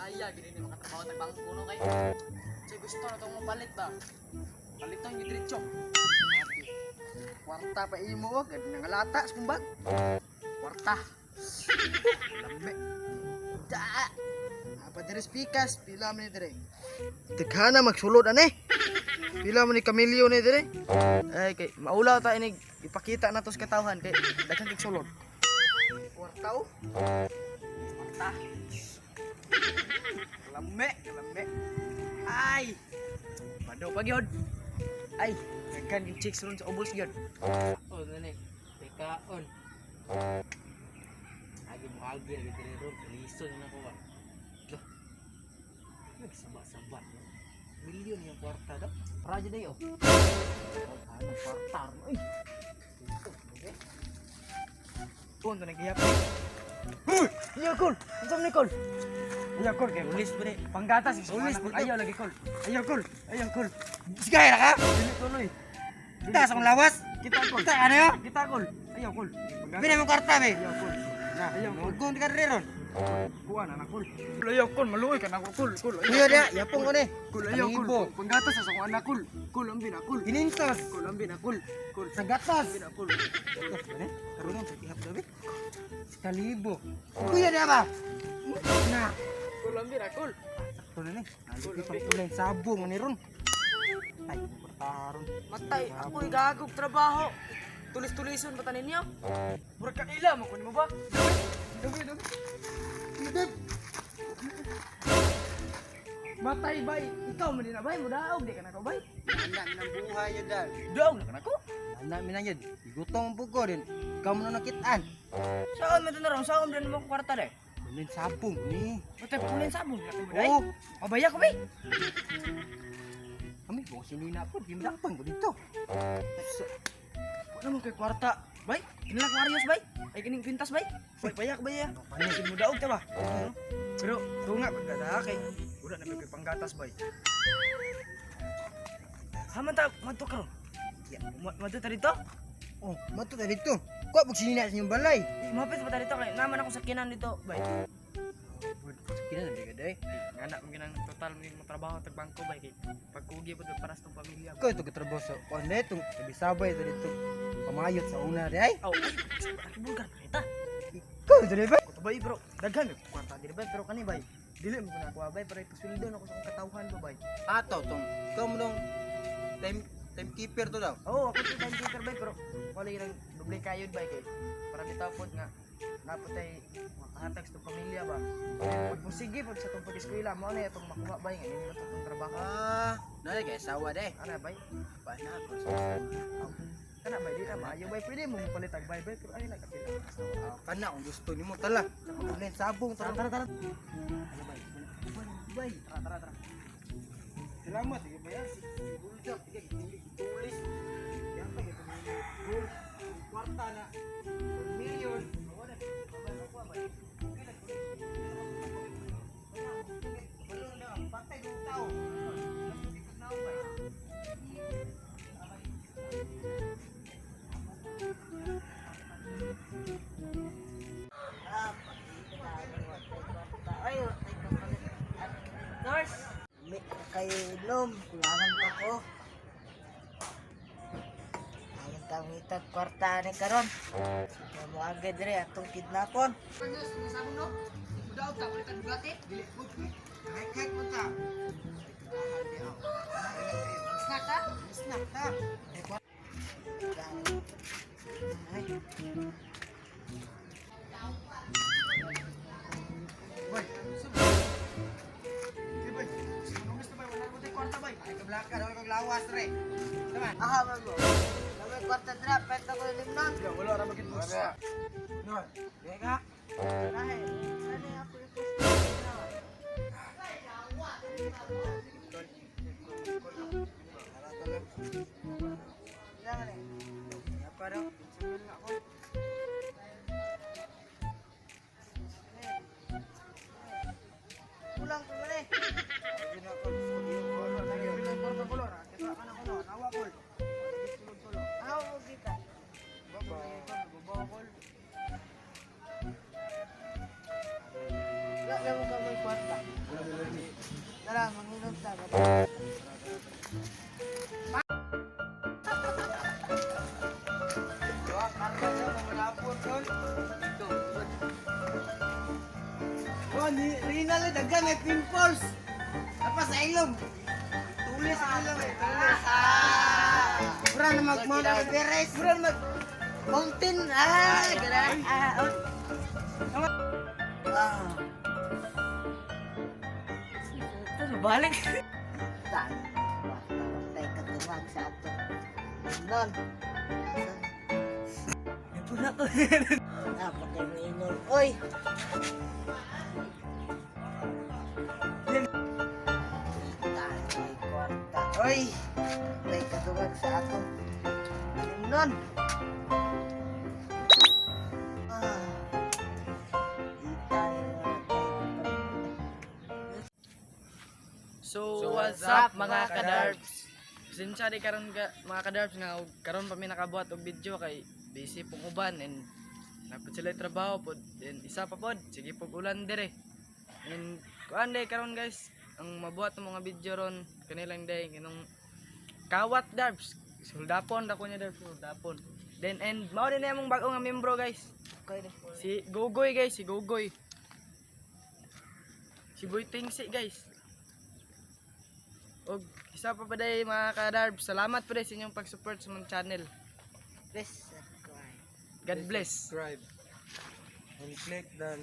Kaya gini ni makatrabaho tag bangko no kay. Say gusto na tong mapalit ba? Paliton gyud diretso. Kwarta pa imo oh, gad nangalata sa kumbag. Kwarta. Lami. Da. Apa dire pikas, pila man ni dire. Tighana magsulod ane. Pila man ni kamilyo ni dire. Ay kay maulaw ta inig ipakita na to sa katawhan kay daghan kay sulod. Kwarta oh. Kwarta. Lami, lami. Ay. Bado pa gyud. Ay, daghan kay chicks ron sa ubos gyud. Oh, nani. Tekaon. Agi mo agi lagi diri ron, lison na ko ba. Lah. Nagsaba-saba. No? Milyon yung kwarta daw. Radyo na oh. Ano kwarta ron? Uy. Tuon to nagihap. Huy! Iya kol. Unsa man ni kol? Iya kol kay Ulis pa ni. panggatas is Ulis, anak. Ayaw lagi kol. Ayaw kol. Ayaw kol. Sigay ra ka? Dili tuloy. Kita sa akong lawas. Kita kol. Kita ano yo? Kita kol. Ayaw kol. Bina mo kwarta be. Ayaw kol. Na, Ayaw kol. Kung ka diri ron. Kuha na na kol. Ayaw kol, maluoy ka na ko kol. Kol. Kuya dia, yapong ko ni. Kol ayaw kol. Kalibo. Panggatas sa akong anak kol. Kol ambi na kol. Ginintos. Kol ambi na kol. Kol Sa gatas. ambi na kol. Gatas ba ni? Karon sa tihap gabi. Kalibo. Kuya dia ba? Na. Kol ambi na kol. Sakto na ni. Nalipit pang kulay sabong ni ron. Ay, kwarta ron. Matay, ako gagog trabaho. Tulis-tulison ba tanin niyo? Murag ka ila mo kunin mo ba? Dugay, dugay. Dugay. Matay bay, ikaw man din na bay, mudaog di ka na ko bay. Anak ng buhay yun dal. Daog na ka na ko. Anak minang yun. Igutong ang buko din. Ikaw mo na nakitaan. Saan man to na ron? Saan man mo kwarta de? Kunin sabong ni. Matay punin sabon na ko day. Oo. Pabaya ko bay. Kami, buong sinina po. Di madakpan ko dito. Wala mo kay kwarta. Bay, kinala ko Arios bay. Ay kining pintas bay. Bay payak bay ya. Panik mo daog ta ba? Pero tunga pagkada kay wala na kay panggatas bay. Haman ta madto karon. Ya. Madto ta dito? Oh, mato ta dito. Kuha pag sinina sa inyong balay. Mapit pa ta dito kay naman akong sakyanan dito bay. Kina na ka day. Nga na ginang total mo yung trabaho tag bangko bay kay pagkugi pud para sa tong pamilya. Ikaw ito katrabaho sa kuan na itong sabay ito dito. Pamayot sa una day. Aw, ay, bulgar pa kita. Ikaw ito day ba? Kuto bay bro, daghan may kwarta diri bay pero kani bay. Dili mo ko nakuha bay pero ipasweldo na ko sa akong katawhan ba bay. Ato tong. Ikaw mo nung timekeeper to daw. Oo, ako to timekeeper bay pero wala yun ang doble kayod bay kay para bitaw pod nga napatay makahatag sa itong pamilya ba. Pag musige pag sa itong pag-eskwela mo ano itong makuha bay nga nindot itong trabaho. Ah, nalay kay sawa day. Ana bay? Pa na ako. Kana bay di na maayo bay pwede mo palit og bay bay pero ay nagkapila. Ah, kana kung gusto nimo tala. Kunin sabong Tara tara. tara tara. Ano bay? Bay, tara tara tara. Salamat sige ba yan? Bulldog sige tulis. Yan pa gito gold kwarta na million. Ay, nurse. May kay Lom, kulangan pa ko. Ayun tang mitag kwarta ni karon. Mo agad dire atong kidnapon. Mudaog ta palit og Bugatti. Dili pud. Hek-hek mo ta. Snack ta? Snack ta. Ay, Bay, sub. Di bay. Sinunong bay wala ko tay kwarta bay. Ay kablaka daw kag lawas re. Tama. aha man mo. Lamay kwarta dira, pwede ko limnon. Ya, wala ra magid boss. No. Di ka. Lahi, ano ako i-post na. Ilang ni? Apa daw? Sabihin ako. Kulang ko man eh. Sabihin ako. Kita ka na kuno, nawa kol. Aw mo gikan. Baba. Baba kol. Kwarta. Tara, manginom ta. Wa karga sa mamalapon tol. Dito. Oh, ni Rina le daghan may pimples. Tapos sa ilong. Tulis sa ilong eh, tulis. Ah. Mura na mag Mount Everest. Mura na mag mountain. Ah, gara. Ah, oh. Ah. Ito, balik. Tan. Tay katuwang sa ato. Non. Puna ko. Ah, patay mo inol. Oy. Tan, may kwarta. Oy. Tay katuwang sa ato. Non. Ah. Itay, So, what's up, mga kadarbs? Pasensya di karon ka, mga kadarbs, nga og karon pa mi nakabuhat og video kay busy pong uban and napod sila trabaho pod and isa pa pod sige pog ulan dire. And kuan day karon, guys, ang mabuhat ng mga video ron kanilang day kinong kawat, darbs. Suldapon dako niya, darbs, suldapon. Then and mao din na among bag-o nga membro, guys. Si Gogoy, guys, si Gogoy. Si Boy Tingsi, guys. Og isa pa day, mga kadarb, salamat pa day sa inyong pag-support sa mong channel. Please subscribe. God bless. Subscribe. And click the